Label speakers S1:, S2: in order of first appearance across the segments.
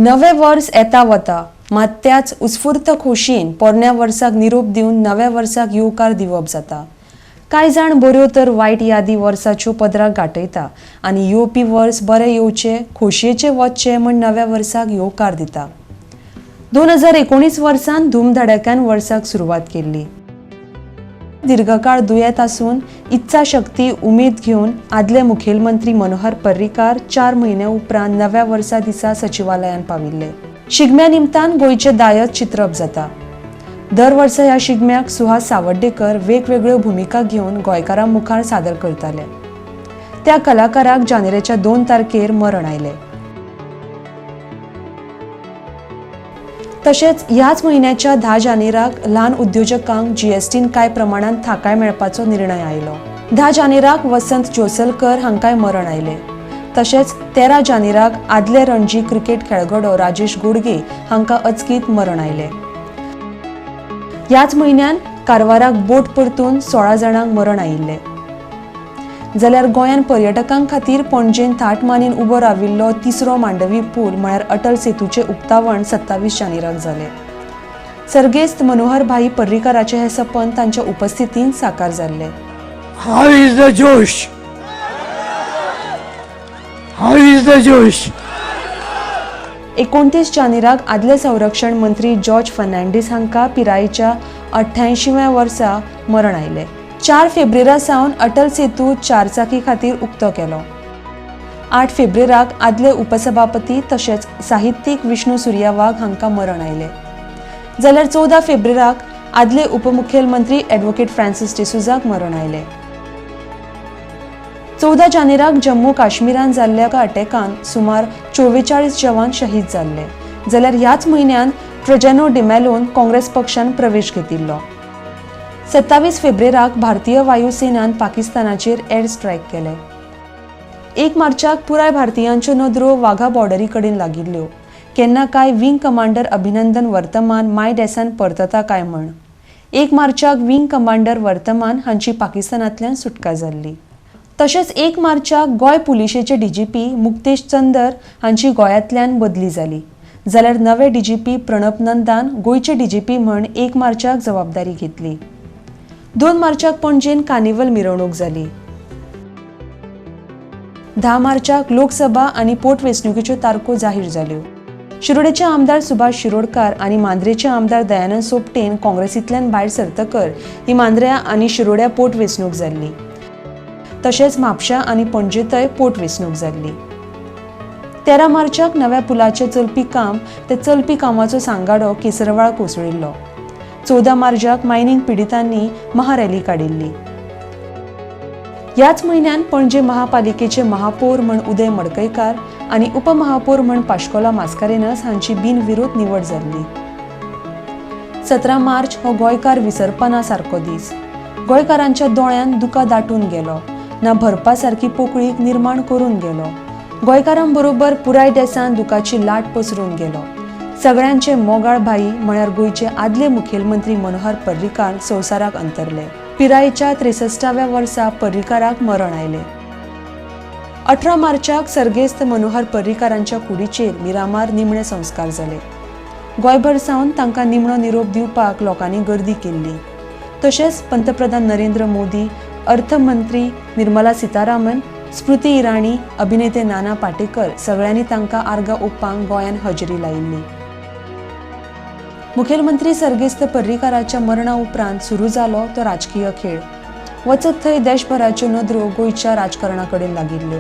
S1: नवें वर्स येता वता, मात त्याच उत्स्फूर्त खोशयेन पोरण्या वर्साक निरोप दिवन नव्या वर्साक येवकार दिवप जाता. कांय जाण बऱ्यो तर वायट यादी वर्साच्यो पदराक गांठयता आनी येवपी वर्स बरें येवचें, खोशयेचें वचचें म्हण नव्या वर्साक येवकार दिता. 2019 वर्सान धूमधडाक्यान वर्साक सुरवात केल्ली. दीर्घकाळ दुयेंत आसून इत्साशक्ती उमेद घेवन आदले मुखेलमंत्री मनोहर पर्रीकार 4 म्हयन्या उपरांत नव्या वर्सा दिसा सचिवालयांत पाविल्ले. शिगम्या निमतान गोंयचें दायज चित्रप जाता. दर वर्सा ह्या शिगम्याक सुहास सावर्डेकर वेगवेगळ्यो भुमिका घेवन गोंयकारां मुखार सादर करताले. त्या कलाकाराक जानेवारीच्या 2 तारखेर मरण आयलें. तशेंच ह्याच म्हयन्याच्या 10 जानेराक ल्हान उद्योजकांक जीएसटीन कांय प्रमाणांत थाकाय मेळपाचो निर्णय आयलो. 10 जानेराक वसंत जोसलकर हांकांय मरण आयलें. तशेंच 13 जानेराक आदले रणजी क्रिकेट खेळगडो राजेश गोडगे हांकां अचकीत मरण आयलें. ह्याच म्हयन्यान कारवाराक बोट परतून 16 जाणांक मरण आयिल्लें. जाल्यार गोंयांत पर्यटकां खातीर पणजेन थाट मानीन उबो राविल्लो तिसरो मांडवी पूल म्हळ्यार अटल सेतूचें उक्तावण 27 जानेराक जालें. सर्गेस्त मनोहर भाई पर्रीकाराचें हें सपन तांच्या उपस्थितीन साकार जाल्लें.
S2: How is the josh? How is the josh?
S1: 29 जानेराक आदले संरक्षण मंत्री जॉर्ज फर्नांडीस हांकां पिरायेच्या 88व्या वर्सा मरण आयलें. 4 फेब्रेरा सावन अटल सेतू चारचाकी खातीर उक्तो केलो. 8 फेब्रेराक आदले उपसभापती तशेंच साहित्यीक विष्णू सुर्या वाघ हांकां मरण आयलें. जाल्यार 14 फेब्रेराक आदले उपमुखेलमंत्री ॲडव्होकेट फ्रांसीस डिसोझाक मरण आयलें. 14 जानेराक जम्मू काश्मीरान जाल्ल्या एका अटॅकान सुमार 44 जवान शहीद जाल्ले. जाल्यार ह्याच म्हयन्यान ट्रोजेनो डिमेलोन काँग्रेस पक्षान प्रवेश घेतिल्लो. 27 फेब्रेराक भारतीय वायुसेनान पाकिस्तानाचेर एअर स्ट्रायक केले. 1 मार्चाक पुराय भारतीयांच्यो नदरो वाघा बॉर्डरी कडेन लागिल्ल्यो. केन्ना काय विंग कमांडर अभिनंदन वर्तमान माय देसान परतता काय म्हण. 1 मार्चाक विंग कमांडर वर्तमान हांची पाकिस्तानांतल्यान सुटका जाल्ली. तशेंच 1 मार्चाक गोंय पुलिशेचे डीजीपी मुक्तेश चंदर हांची गोंयांतल्यान बदली जाली. जाल्यार नवे डीजीपी प्रणब नंदान गोंयचे डीजीपी म्हण 1 मार्चाक जबाबदारी घेतली. 2 मार्चाक पणजेन कार्निवल मिरवणूक जाली. 10 मार्चाक लोकसभा आनी पोटवेंचणुकेच्यो तारखो जाहीर जाल्यो. शिरोडेचे आमदार सुभाष शिरोडकार आनी मांद्रेचे आमदार दयानंद सोपटेन काँग्रेसींतल्यान भायर सरतकर ही मांद्र्या आनी शिरोड्या पोटवेंचणूक जाल्ली. तशेंच म्हापशा आनी पणजेंतय पोटवेंचणूक जाल्ली. 13 मार्चाक नव्या पुलाचें चलपी काम ते चलपी कामाचो सांगाडो केसरवाळ कोसळिल्लो. 14 मार्चाक मायनिंग पिडितांनी महारॅली काडिल्ली. ह्याच म्हयन्यान पणजे महापालिकेचे महापौर म्हण उदय मडकयकार आनी उपमहापौर म्हण पाश्कोला मास्कारेनस हांची बिनविरोध निवड जाल्ली. 17 मार्च हो गोंयकार विसरपना सारको दीस. गोंयकारांच्या दोळ्यांत दुकां दाटून गेलो, ना भरपा सारकी पोकळीक निर्माण करून गेलो. गोंयकारां बरोबर पुराय देसान दुकाची लाट पसरून गेलो. सगळ्यांचे मोगाळ भाई म्हळ्यार गोंयचे आदले मुखेलमंत्री मनोहर पर्रीकार संवसाराक अंतरले. पिरायेच्या 63व्या वर्सा पर्रीकाराक मरण आयलें. 18 मार्चाक सर्गेस्त मनोहर पर्रीकारांच्या कुडीचेर मिरामार निमणे संस्कार जाले. गोंयभर सावन तांकां निमणो निरोप दिवपाक लोकांनी गर्दी केल्ली. तशेंच पंतप्रधान नरेंद्र मोदी, अर्थमंत्री निर्मला सीतारामन, स्मृती इराणी, अभिनेते नाना पाटेकर सगळ्यांनी तांकां आर्गां ओंपपाक गोंयांत हजेरी लायिल्ली. मुखेलमंत्री सर्गेस्त पर्रीकाराच्या मरणा उपरांत सुरू जालो तो राजकीय खेळ. वचत थंय देशभराच्यो नदरो गोंयच्या राजकारणा कडेन लागिल्ल्यो.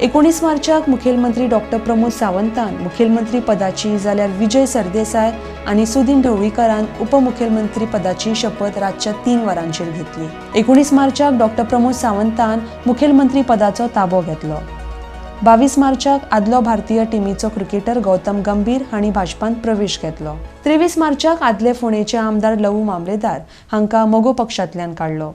S1: 19 मार्चाक मुखेलमंत्री डॉक्टर प्रमोद सावंतान मुखेलमंत्री पदाची जाल्यार विजय सरदेसाय आनी सुदीन ढवळीकारान उपमुखेलमंत्री पदाची शपथ रातच्या 3 वरांचेर घेतली. 19 मार्चाक डॉक्टर प्रमोद सावंतान मुखेलमंत्री पदाचो ताबो घेतलो. 22 मार्चाक आदलो भारतीय टिमीचो क्रिकेटर गौतम गंभीर हांणी भाजपांत प्रवेश घेतलो. 23 मार्चाक आदले फोंडेचे आमदार लवू मामलेदार हांकां मगो पक्षांतल्यान काडलो.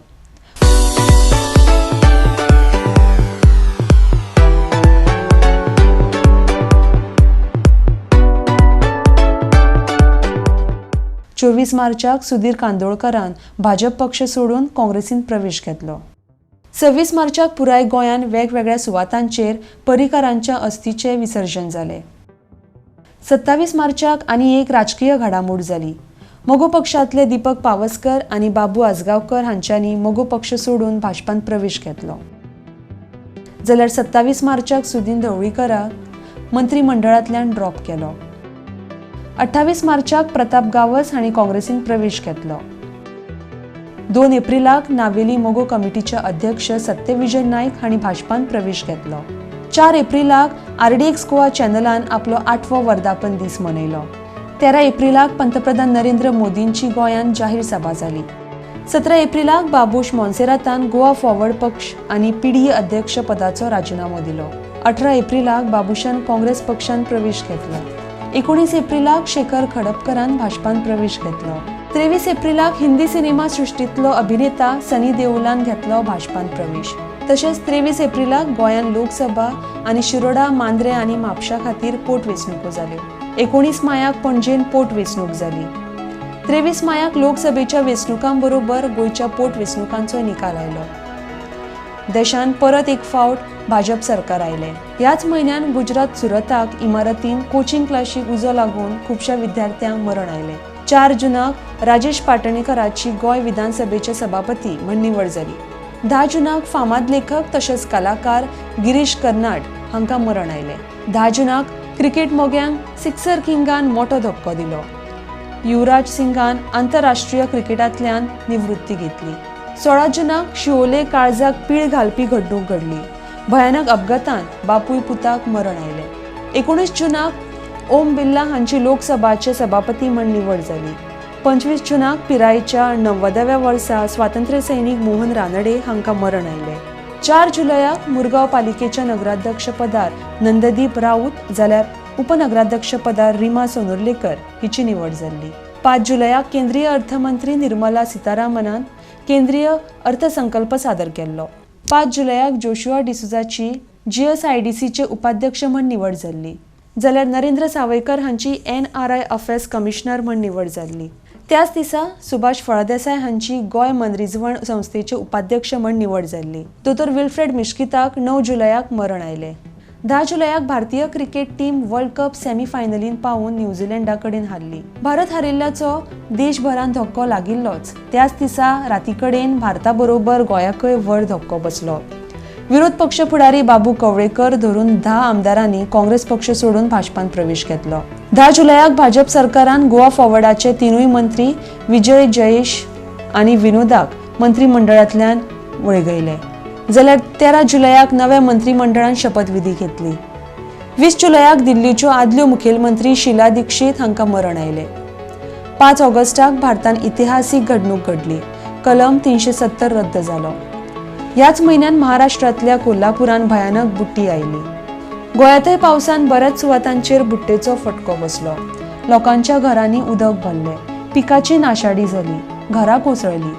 S1: 24 मार्चाक सुधीर कांदोळकरान भाजप पक्ष सोडून काँग्रेसींत प्रवेश घेतलो. 26 मार्चाक पुराय गोंयांत वेगवेगळ्या सुवातांचेर पर्रीकारांच्या अस्थीचें विसर्जन जालें. 27 मार्चाक आनी एक राजकीय घडामोड जाली. मगो पक्षांतले दीपक पावसकर आनी बाबू आजगांवकर हांच्यांनी मगो पक्ष सोडून भाजपान प्रवेश घेतलो. जाल्यार 27 मार्चाक सुदीन ढवळीकराक मंत्रीमंडळांतल्यान ड्रॉप केलो. 28 मार्चाक प्रताप गावस हांणी काँग्रेसीन प्रवेश घेतलो. 2 एप्रिलाक नावेली मगो कमिटीचे अध्यक्ष सत्यविजय नायक हांणी भाजपान प्रवेश घेतलो. 4 एप्रिलाक आरडीएक्स गोवा चॅनलान आपलो 8वो वर्धापन दीस मनयलो. 13 एप्रिलाक पंतप्रधान नरेंद्र मोदींची गोंयांत जाहीर सभा जाली. 17 एप्रिलाक बाबूश मोन्सेरातान गोवा फॉरवर्ड पक्ष आनी पीडीए अध्यक्ष पदाचो राजिनामो दिलो. 18 एप्रिलाक बाबूशान काँग्रेस पक्षान प्रवेश घेतलो. 19 एप्रिलाक शेखर खडपकरान भाजपान प्रवेश घेतलो. 23 एप्रिलाक हिंदी सिनेमा सृश्टींतलो अभिनेता सनी देओलान घेतलो भाजपान प्रवेश. तशेंच 23 एप्रिलाक गोंयांत लोकसभा आनी शिरोडा, मांद्रे आनी म्हापशा खातीर पोटवेंचणुको जाल्यो. 19 मायाक पणजेन पोटवेंचणूक जाली. 23 मायाक लोकसभेच्या वेंचणुकां बरोबर गोंयच्या पोटवेंचणुकांचो निकाल आयलो. देशांत परत एक फावट भाजप सरकार आयलें. ह्याच म्हयन्यान गुजरात सुरताक इमारतीन कोचिंग क्लासीक उजो लागून खुबश्या विद्यार्थ्यांक मरण आयलें. 4 जुनाक राजेश पाटणेकराची गोंय विधानसभेचे सभापती म्हण निवड जाली. 10 जुनाक फामाद लेखक तशेंच कलाकार गिरीश कर्नाड हांकां मरण आयलें. 10 जुनाक क्रिकेट मोग्यांक सिक्सर किंगान मोटो धपको दिलो. युवराज सिंगान आंतरराष्ट्रीय क्रिकेटांतल्यान निवृत्ती घेतली. 16 जुनाक शिवोले काळजाक पीळ घालपी घडणूक घडली. भयानक अपघातान बापूय पुताक मरण आयलें. 19 जुनाक ओम बिर्ला हांची लोकसभाचे सभापती म्हण निवड जाली. 25 जुनाक पिरायेच्या 90व्या वर्सा स्वातंत्र्य सैनीक मोहन रानडे हांकां मरण आयलें. 4 जुलयाक मुरगांव पालिकेच्या नगराध्यक्ष पदार नंददीप राऊत जाल्यार उपनगराध्यक्ष पदार रिमा सोनुर्लेकर हिची निवड जाल्ली. 5 जुलयाक केंद्रीय अर्थमंत्री निर्मला सीतारामनान केंद्रीय अर्थसंकल्प सादर केल्लो. 5 जुलयाक जोशुआ डिसुजाची जीएसआयडीसीचे उपाध्यक्ष म्हण निवड जाल्ली. जाल्यार नरेंद्र सावयकर हांची एनआरआय अफेर्स कमिशनर म्हण निवड जाल्ली. त्याच दिसा सुभाष फळदेसाय हांची गोंय मनरिजवण संस्थेचे उपाध्यक्ष म्हण निवड जाल्ली. दोतोर विल्फ्रेड मिश्किताक 9 जुलयाक मरण आयलें. 10 जुलयाक भारतीय क्रिकेट टीम वर्ल्ड कप सेमीफायनलीन पावून न्यूझीलंडा कडेन हारली. भारत हारिल्ल्याचो देशभरान धक्को लागिल्लोच. त्याच दिसा राती कडेन भारता बरोबर गोंयाकय व्हड धक्को बसलो. विरोध पक्ष फुडारी बाबू कवळेकर धरून 10 आमदारांनी काँग्रेस पक्ष सोडून भाजपान प्रवेश घेतलो. 10 जुलयाक भाजप सरकारान गोवा फॉरवर्डाचे 3 मंत्री विजय, जयेश आनी विनोदाक मंत्रिमंडळांतल्यान वळगयले. जाल्यार 13 जुलयाक नव्या मंत्रिमंडळान शपथविधी घेतली. 20 जुलयाक दिल्लीच्यो आदल्यो मुखेलमंत्री शीला दीक्षित हांकां मरण आयलें. 5 ऑगस्टाक भारतान इतिहासीक घडणूक घडली. कलम 370 रद्द जालो. ह्याच म्हयन्यान महाराष्ट्रांतल्या कोल्हापुरान भयानक बुट्टी आयली. गोंयांतय पावसान बऱ्याच सुवातांचेर बुट्टेचो फटको बसलो. लोकांच्या घरांनी उदक भरलें. पिकाची नाशाडी जाली. घरां कोसळ्ळीं.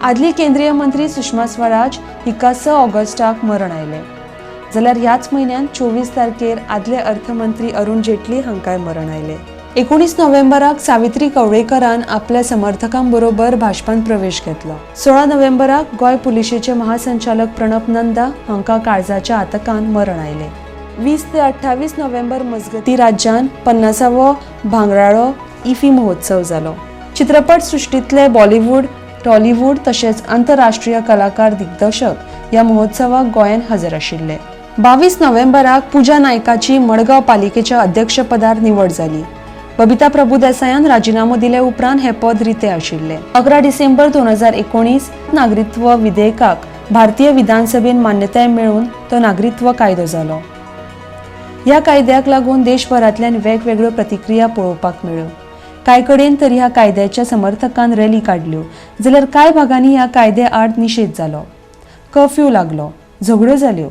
S1: आदली केंद्रीय मंत्री सुषमा स्वराज हिका 6 ऑगस्टाक मरण आयलें. जाल्यार ह्याच म्हयन्यान 24 तारखेर आदले अर्थमंत्री अरुण जेटली हांकांय मरण आयलें. 19 नोव्हेंबराक सावित्री कवळेकरान आपल्या समर्थकांबरोबर भाजपान प्रवेश घेतलो. 16 नोव्हेंबराक गोंय पुलिशेचे महासंचालक प्रणब नंदा हांकां काळजाच्या आतकान मरण आयलें. 20 ते 28 नोव्हेंबर मजगती राज्यान 50वो भांगराळो इफी महोत्सव जालो. चित्रपट सृश्टींतले बॉलिवूड, टॉलिवूड तशेंच आंतरराष्ट्रीय कलाकार दिग्दर्शक ह्या महोत्सवाक गोंयांत हजर आशिल्ले. 22 नोव्हेंबराक पूजा नायकाची मडगांव पालिकेच्या अध्यक्षपदार निवड जाली. बबिता प्रभुदेसायान राजिनामो दिले उपरांत हें पद रितें आशिल्लें. 11 डिसेंबर 2019 नागरिकत्व विधेयकाक भारतीय विधानसभेन मान्यताय मेळून तो नागरिकत्व कायदो जालो. ह्या कायद्याक लागून देशभरांतल्यान वेगवेगळ्यो प्रतिक्रिया पळोवपाक मेळ्ळ्यो. कांय कडेन तर ह्या कायद्याच्या समर्थकान रॅली काडल्यो, जाल्यार कांय भागांनी ह्या कायद्या आड निशेध जालो. कर्फ्यू लागलो. झगड्यो जाल्यो.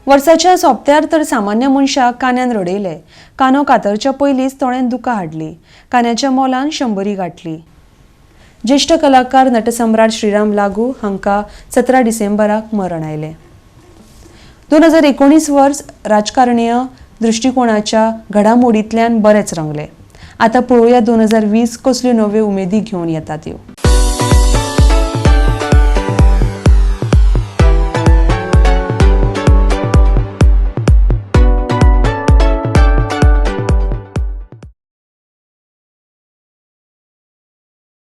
S1: वर्साच्या सोंपत्यार तर सामान्य मनशाक कान्यान रडयले. कानो कातरच्या पयलींच तोंडान दुकां हाडली. कान्याच्या मोलान 100 गांठली. ज्येश्ठ कलाकार नटसम्राट श्रीराम लागू हांकां 17 डिसेंबराक मरण आयलें. 2019 वर्स राजकारणीय दृश्टिकोणाच्या घडामोडींतल्यान बरेंच रंगलें. आतां पळोवया 2020 कसल्यो नव्यो उमेदी घेवन येता त्यो.